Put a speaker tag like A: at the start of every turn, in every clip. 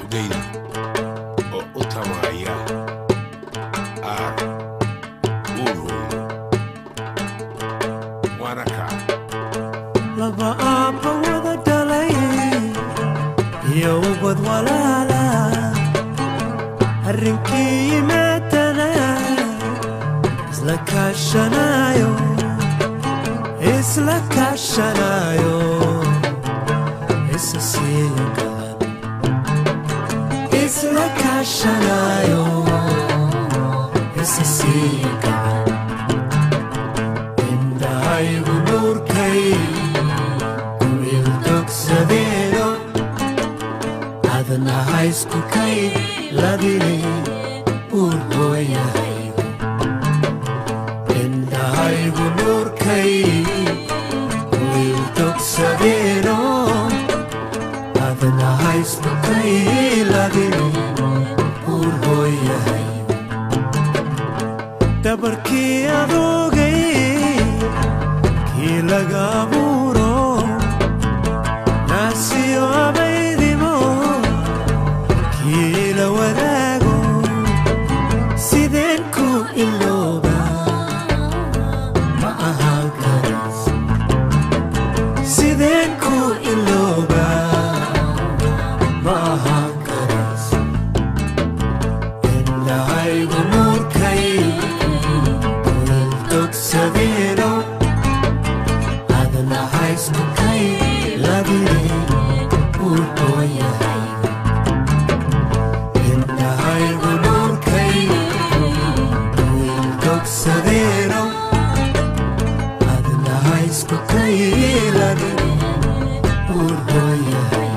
A: Xudaydi oo u tamaaya aar uur hooyo, waana kaa.
B: Laba aabba wada dhalay iyo ubad walaala, arrinkii yimaadana isla kaashanayo, isla kaashanayo, isa siiyo gacan, isla kaashanayo, isa siiyo gacan. Indhahaygu nuurkay ku ildogsadeeno, adna haysku kay ladine uur hooyahaygu. Indhahaygu nuurkay ku ildogsadeeno, adna haysku kay ladine uur hooyahaygu. Dabarkii adoogay kii laga abuuro, naasiyo abaydimo kii la wadaago, sideen ku ilooba ma ahaan karays, sideen ku ilooba ma ahaan karays. Indhahaygu nuurkay kuildogsadeeno, adna haysku kay ladine uur hooyahaygu. Indhahaygu nuurkay kuildogsadeeno, adna haysku kay ladine uur hooyahaygu.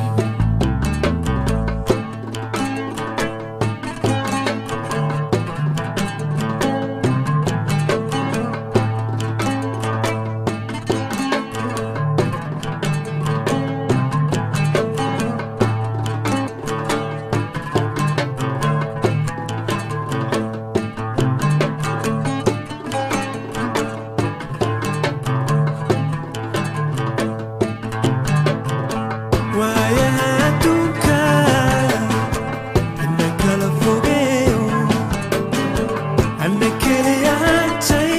B: Waayaha adduunka ana kala fogeeyo, ana keliyaantay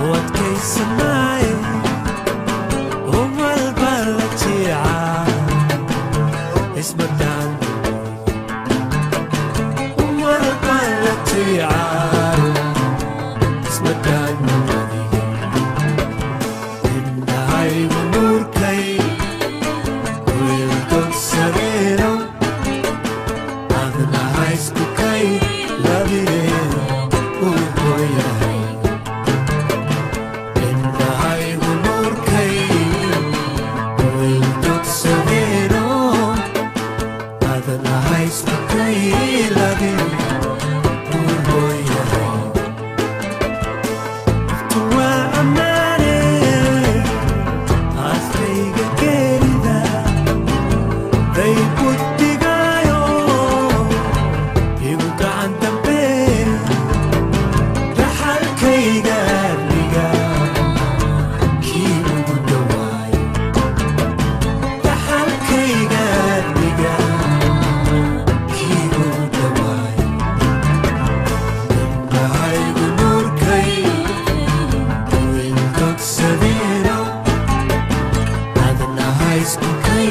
B: u adkaysanaayo, umalba la jiicaa isma daan, umalba la jiicaayo isma daan. Indhahaygu nuurkay kuildogsadeeno, adna haysku kay ladine uur hooyahaygu. Indhahaygu nuurkay kuildogsadeeno, adna haysku kay ladine uur hooyahaygu. Naftu waa ammaane aaskayga geerida day ku digaayo, igu gacan dambe dhaxalkayga amniga kii ugu dhawaayo, dhaxalkayga amniga kii ugu dhawaayo. Indhahaygu nuurkay kuildogsadeeno, adna haysku kay